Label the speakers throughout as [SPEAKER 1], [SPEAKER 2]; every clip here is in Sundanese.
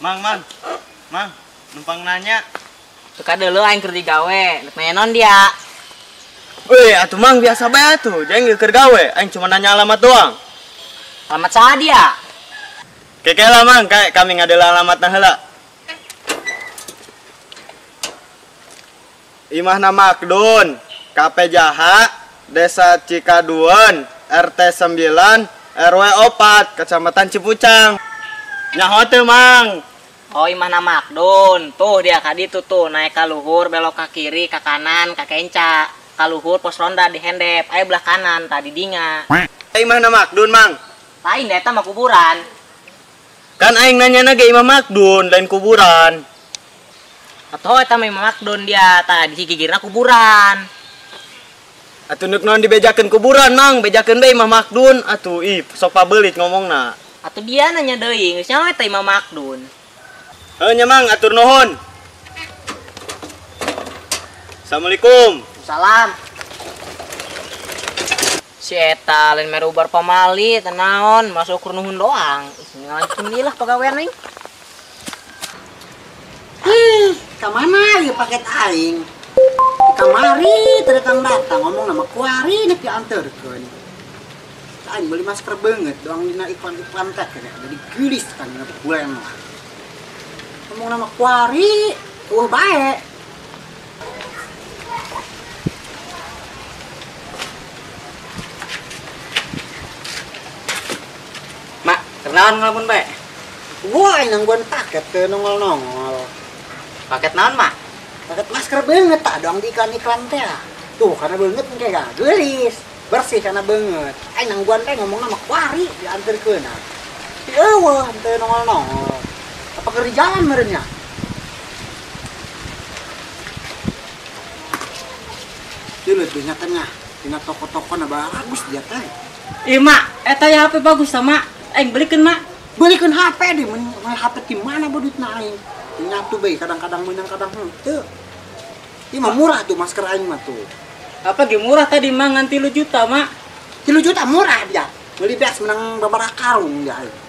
[SPEAKER 1] Mang, mang. Mang, numpang nanya.
[SPEAKER 2] Tuh kade lu aing keur digawe, nek nanya naon dia.
[SPEAKER 1] Weh, atuh mang biasa bae atuh, jangan keur gawe, aing cuma nanya alamat doang.
[SPEAKER 2] Alamat saha dia?
[SPEAKER 1] Keke lah mang, kayak kami ngadela alamatna heula. Imahna Makdun, KP Jaha, Desa Cikaduen, RT 9, RW 4, Kecamatan Cipucang. Nyaho teu mang?
[SPEAKER 2] Oh, imahna Makdun. Tuh dia ka ditu tuh, naik ka luhur, belok ka kiri, ka kanan, ka kenca. Ka luhur pos ronda di hendep, aya belah kanan tadi dinga.
[SPEAKER 1] Imahna Makdun, Mang.
[SPEAKER 2] Lain eta mah kuburan.
[SPEAKER 1] Kan aing nanyana ge Imah Makdun, lain kuburan.
[SPEAKER 2] Atuh eta mah Imah Makdun dia, tah di gigirna kuburan.
[SPEAKER 1] Atuh neuk naon dibejakeun kuburan, Mang? Bejakeun bae Imah Makdun. Atuh ih, sok pabelit ngomongna.
[SPEAKER 2] Atuh dia nanya deui, geus nyaho eta Imah Makdun.
[SPEAKER 1] Heuh nya Mang, atur nuhun. Assalamualaikum.
[SPEAKER 2] Salam. Si eta lain mere ubar pamali teh naon, masuk ukur nuhun doang. Ih, langsung lah pagawean aing.
[SPEAKER 3] Ih, ka mana ieu paket aing? Di kamari teu datang-datang ngomong nama kuari nek dianterkeun. Aing beli masker beungeut doang dina iklan-iklan teh jadi geulis kan dina bulan mah. Ngomong nama kuari, eueuh bae.
[SPEAKER 2] Mak, kenaon ngalamun bae?
[SPEAKER 3] Gua aing nangguan paket teu nongol-nongol.
[SPEAKER 2] Paket naon, Mak?
[SPEAKER 3] Paket masker beungeut tak doang di iklan-iklan teh. Tuh, karena beungeut engke gak geulis. Bersih karena beungeut. Aing nangguan teh ngomong nama kuari dianterkeun. Eueuh, teu nongol-nongol. Apa keur di jalan meureun nya? Dulu tuh nyatanya dina toko-toko na bagus dia teh.
[SPEAKER 2] Ih, Mak, eta ya HP bagus ta, Mak. Aing belikeun, Mak.
[SPEAKER 3] Belikeun HP deh, mun HP di mana duitna aing? Nyatu bae kadang-kadang meunang kadang henteu. Ieu mah murah tuh masker aing mah tuh.
[SPEAKER 2] Apa ge murah tadi Mang ngan 3 juta, Mak.
[SPEAKER 3] 3 juta murah dia. Beli beas menang babaraha karung dia aing.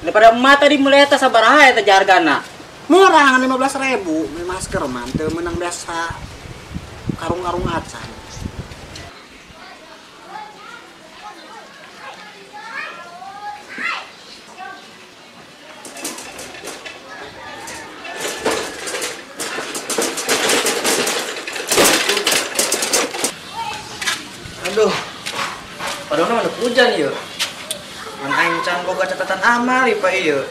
[SPEAKER 2] Daripada emak tadi mulai eta sabaraha eta hargana.
[SPEAKER 3] Murah ngan 15.000 beli masker mah teu meunang biasa karung-karung acan.
[SPEAKER 4] Aduh, padahal mah hujan ieu. Mun aing can boga catatan amal ieu Pak ieu.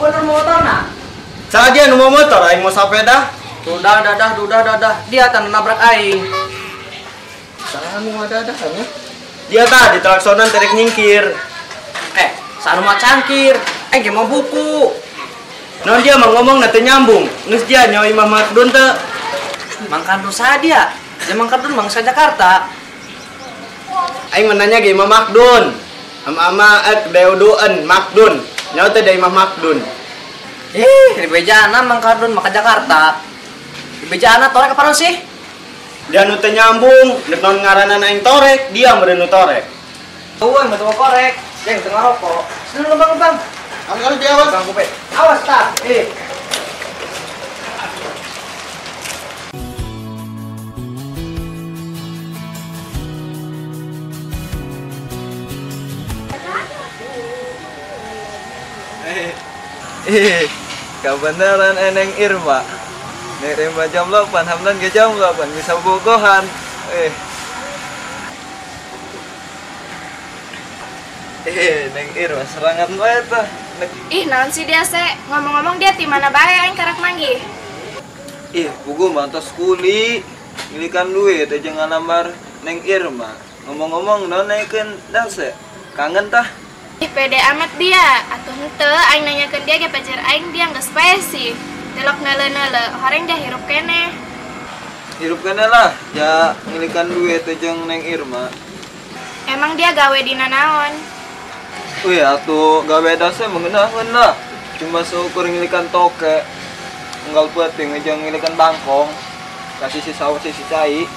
[SPEAKER 2] Lu motorna?
[SPEAKER 1] Saha dia nu mau motor, aing mau sepeda.
[SPEAKER 4] Dudah dadah dudah dadah, dia tan nabrak aing.
[SPEAKER 1] Saha nu ngadadahan ya? Dia tah di telaksonan terek nyingkir.
[SPEAKER 4] Saha nu mah cangkir, aing ge mau buku.
[SPEAKER 1] Naon dia mah ngomong teu nyambung. Geus dia nyawa Imah Makdun teu.
[SPEAKER 4] Mang Kardun saha dia? Dia Mang Kardun mangsa Jakarta.
[SPEAKER 1] Aing mah nanya ge Imah Makdun. Ama-ama ek deuduen Makdun. Nyawa teh da Imah Makdun.
[SPEAKER 4] Ih, di bejana Mang Kardun mah ka Jakarta. Di bejana torek apa sih?
[SPEAKER 1] Dia nu teu nyambung, nek naon ngaranna aing torek, dia meureun nu torek.
[SPEAKER 4] Eueuh, mah teu korek, jeung teu ngarokok. Sini lembang, Bang.
[SPEAKER 1] Kali-kali dia awas.
[SPEAKER 4] Bang Kupe. Awas tah. Eh.
[SPEAKER 5] Ih, kebenaran eneng Irma. Neng Irma jam 8, Hamdan ke jam 8, bisa bogohan. Neng Irma serangan bae tah.
[SPEAKER 6] Ih, naon sih dia se? Ngomong-ngomong dia ti mana bae aing karak manggih.
[SPEAKER 5] Ih, pugu mah tos kuli. Ngilikan duit aja ngalamar Neng Irma. Ngomong-ngomong naon naikeun dase? Kangen tah?
[SPEAKER 6] Ih, pede amat dia. Atuh henteu aing nanyakeun dia ge pajar aing dia geus bae sih. Delok neule-neule, horeng dia hirup keneh.
[SPEAKER 5] Hirup keneh lah, ya ngilikan duit jeung Neng Irma.
[SPEAKER 6] Emang dia gawe dina naon?
[SPEAKER 5] Wih, atuh gawe dase mengenaheun lah. Cuma seukur ngilikan toke. Unggal peuting jeung ngilikan bangkong. Kasih si sawah si cai.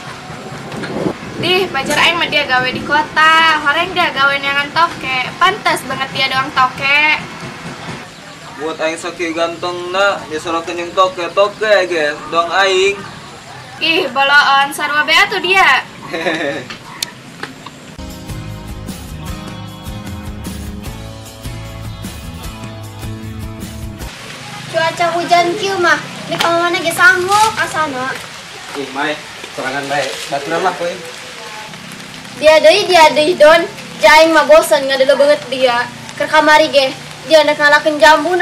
[SPEAKER 6] Dih, pacar aing mah dia gawe di kota. Horeng dia gawe neangan toke. Pantes banget dia doang toke.
[SPEAKER 5] Buat aing sakieu gantengna, disorokeun jeung toke-toke ge, doang aing.
[SPEAKER 6] Ih, boloon sarua be atuh dia.
[SPEAKER 7] Cuaca hujan kieu mah, di mana ge sanggup asana.
[SPEAKER 1] Ih, mai, sorangan bae. Baturan lah kowe.
[SPEAKER 7] Dia deui don. Jaing mah bosen ngadelo banget dia. Keur kamari ge, dia nek ngalakeun jambu,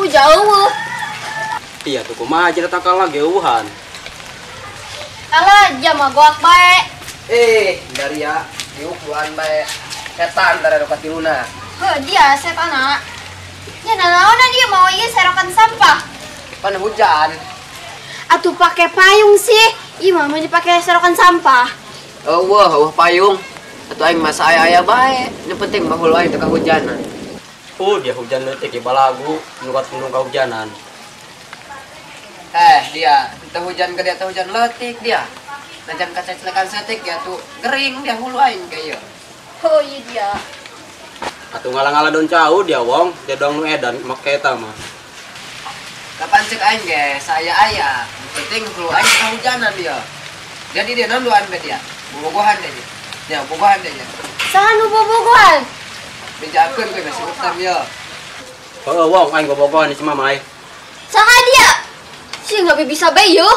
[SPEAKER 7] jauh.
[SPEAKER 1] Iya tuh kumaha aja datang kalah geuhan.
[SPEAKER 7] Alah, jam mah goak bae.
[SPEAKER 8] Dari ya, diukuan bae. Setan dari rokat tiluna.
[SPEAKER 7] Heuh, dia setana. Ya nanaonan dia mau ieu serokan sampah.
[SPEAKER 8] Pan hujan.
[SPEAKER 7] Atuh pake payung sih. Ih, mah mau dipake serokan sampah.
[SPEAKER 8] Eueuh, payung. Atuh aing mah aya-aya bae. Nu penting mah hulu aing teu kahujanan.
[SPEAKER 1] Dia hujan leutik ge balagu, nu kahujanan.
[SPEAKER 8] Dia, teu hujan gede teu hujan leutik dia. Najan kaceclekan setik ya tuh gering dia hulu aing ge ieu.
[SPEAKER 7] Oh iya dia.
[SPEAKER 1] Atuh ngalang-ngalang daun cau dia wong, dia doang nu edan make eta mah.
[SPEAKER 8] Kapan cek aing ge saya aya, penting hulu aing kahujanan dia. Jadi dia nanduan be dia. Bobogohan deh dia. Ya bobogohan deh dia.
[SPEAKER 7] Saha nu bobogohan?
[SPEAKER 8] Bejakeun we masih utam ya.
[SPEAKER 1] Heuh wong aing bobogohan si mamai.
[SPEAKER 7] Saha dia? Si nggak bisa bae yo.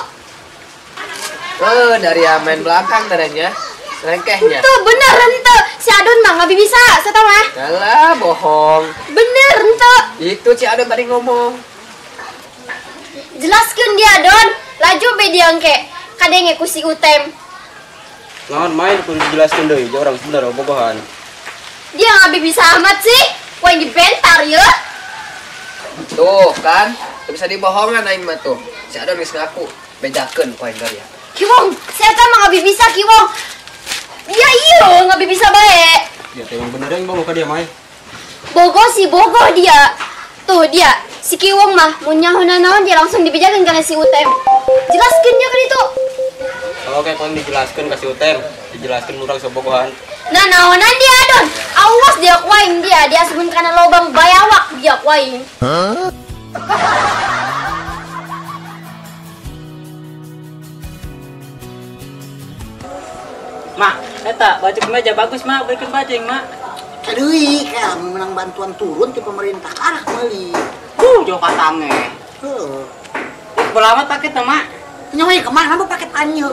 [SPEAKER 8] Dari main belakang tadanya. Rengkehnya.
[SPEAKER 7] Tuh bener ente. Si Adon mah nggak bisa, saya tahu mah.
[SPEAKER 8] Alah, bohong.
[SPEAKER 7] Bener ente.
[SPEAKER 8] Itu si Adon tadi ngomong.
[SPEAKER 7] Jelaskeun dia Don. Laju be dia engke. Kadenge ku si Utem.
[SPEAKER 1] Naon main pun dijelaskeun deui, orang sebenarnya bobogohan.
[SPEAKER 7] Dia nggak bisa amat sih. Wah dibentar ya.
[SPEAKER 8] Tuh kan, bisa dibohongan aing mah tuh. Si Adon geus ngaku, bejakeun ku aing ya.
[SPEAKER 7] Kiwong, saya mah nggak bisa Kiwong. Dia iyo nggak bisa bae.
[SPEAKER 1] Dia teh emang bener yang bogo ka dia mai.
[SPEAKER 7] Bogo si bogo dia. Tuh dia, si Kiwong mah mun nyaho naon dia langsung dibejakeun kana si Utem. Jelaskeun dia kan itu.
[SPEAKER 1] Oke, kalau dijelaskeun ka si Utem, dijelaskeun urang sobogohan.
[SPEAKER 7] Nah, naonan dia Adon. Awas dia kuaing dia asupkeun kana lobang bayawak dia kuaing.
[SPEAKER 1] Huh?
[SPEAKER 2] Mak, eta baju kemeja bagus mak, belikan baju yang mak.
[SPEAKER 3] Deui, kayak menang bantuan turun ti pemerintah karak meuli.
[SPEAKER 2] Jauh katange.
[SPEAKER 3] Heuh.
[SPEAKER 2] Berlama paket mak.
[SPEAKER 3] Nyawa kemana mah paket anjeun.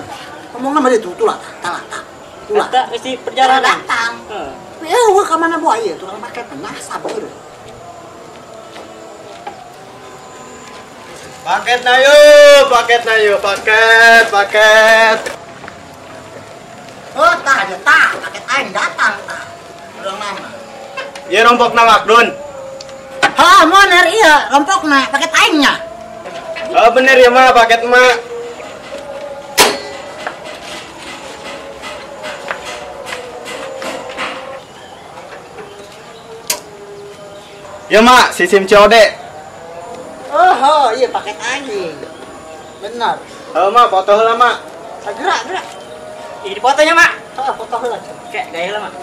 [SPEAKER 3] Ngomongna mah itu tulah, talah, tah. Tulah.
[SPEAKER 2] Eta mesti perjalanan.
[SPEAKER 3] Datang. Heeh, ka mana boa ieu tukang paket nah sabar.
[SPEAKER 1] Paket na yo, paket, paket.
[SPEAKER 3] Oh, tah aja tah, paket aing datang tah. Urang mana?
[SPEAKER 1] Ieu rompokna Makdun.
[SPEAKER 3] Hah, bener iya, rompokna paket aingnya.
[SPEAKER 1] Oh, bener ya mah paket mak. Ya mak, sistem COD.
[SPEAKER 3] Oh, iya paket aing. Benar.
[SPEAKER 1] Oh, mak, foto heula mak.
[SPEAKER 3] Gerak, gerak.
[SPEAKER 2] Ini fotonya mak.
[SPEAKER 3] Heeh, foto heula.
[SPEAKER 2] Kayak gaya lah mak.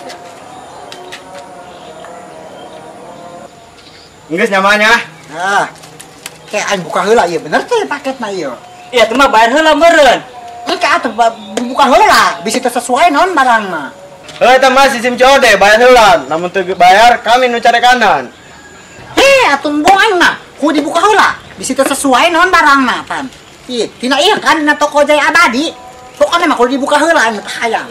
[SPEAKER 1] Geus nyamanya.
[SPEAKER 3] Nah. Kayak aing buka heula ieu bener teh paketna ieu.
[SPEAKER 2] Iya, teu mah bayar heula meureun.
[SPEAKER 3] Engke atuh buka heula, bisa teu sesuai naon barang mah.
[SPEAKER 1] Heuh eta mah sistem COD bayar heula, namun teu bayar kami nu carekanan.
[SPEAKER 3] Heh, atuh embung aing mah. Kudu dibuka heula, bisa teu sesuai naon barangna pan. Ieu, tina ieu kan dina toko Jaya Abadi. Pokoknya mah kudu dibuka heula aing teh hayang.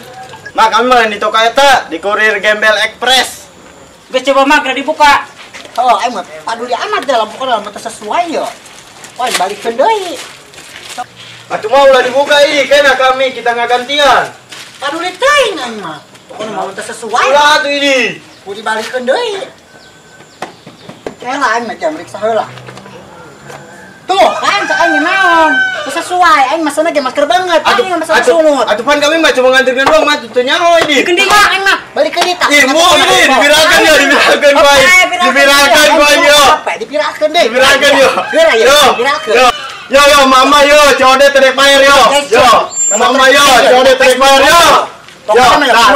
[SPEAKER 1] Mak, kami mah di toko eta, di kurir Gembel Express.
[SPEAKER 2] Geus coba mak geura dibuka.
[SPEAKER 3] Oh, aing mah paduli amat dalam pokoknya lamun teu sesuai yo. Wah, balikeun deui.
[SPEAKER 1] Atuh mah ulah dibuka ieu, kena kami kita ngagantian.
[SPEAKER 3] Paduli teuing aing mah. Pokoknya mah teu sesuai.
[SPEAKER 1] Ulah atuh ini.
[SPEAKER 3] Kudu dibalikeun deui. Kela aing mah jam riksa heula. Tuh, kan cak aing naon? Teu sesuai, aing masana ge masker banget. Aing mah masana sungut.
[SPEAKER 1] Atuh pan kami mah cuma nganterkeun doang mah teu nyaho ini.
[SPEAKER 3] Dikeun aing mah, balikeun deui tah.
[SPEAKER 1] Ih, mau ini dipiralkan yo, dipiralkan bae. Dipiralkan bae yo.
[SPEAKER 3] Dipiralkan deh.
[SPEAKER 1] Dipiralkan yo.
[SPEAKER 3] Geura yo, dipiralkeun.
[SPEAKER 1] Yo yo mama yo, COD teu dek bayar yo. Yo, mama yo, COD teu dek bayar yo. Yo, tah,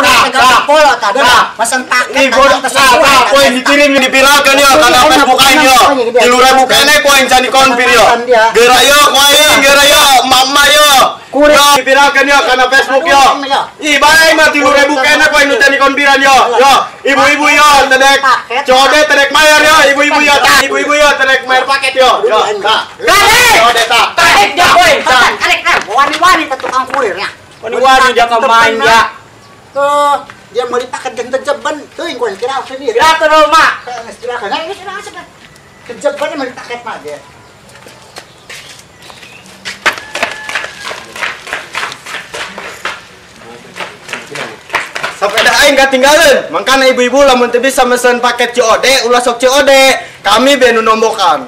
[SPEAKER 1] tah,
[SPEAKER 3] pesan paket.
[SPEAKER 1] Ih, bodoh, tah, poin dikirim dipiralkeun yo kana Facebook aing yo. 3.000 keneh ku aing can dikonfir yo. Geura yo ku aing, geura yo, mama yo. Yo dipiralkeun yo kana Facebook yo. Ih, bae mah 3.000 keneh ku aing nu can dikonfiran yo. Yo, ibu-ibu yo teu dek COD teu dek bayar yo, ibu-ibu yo, tah, ibu-ibu yo teu dek bayar paket yo. Yo, tah. COD tah.
[SPEAKER 2] Tarik dia poin.
[SPEAKER 3] Tarik, tarik. Wani-wani teh tukang kurirnya.
[SPEAKER 4] Wani-wani dia kemanja.
[SPEAKER 3] Tuh, dia beli paket jeung teu jeben, teuing ku kira sendiri.
[SPEAKER 2] Kira tuh mak.
[SPEAKER 3] Geus kira kan, geus kira kejeben beli paket mah dia.
[SPEAKER 1] Sepeda aing katinggalan. Makana ibu-ibu lamun teu bisa mesen paket COD, ulah sok COD. Kami be nu nombokan.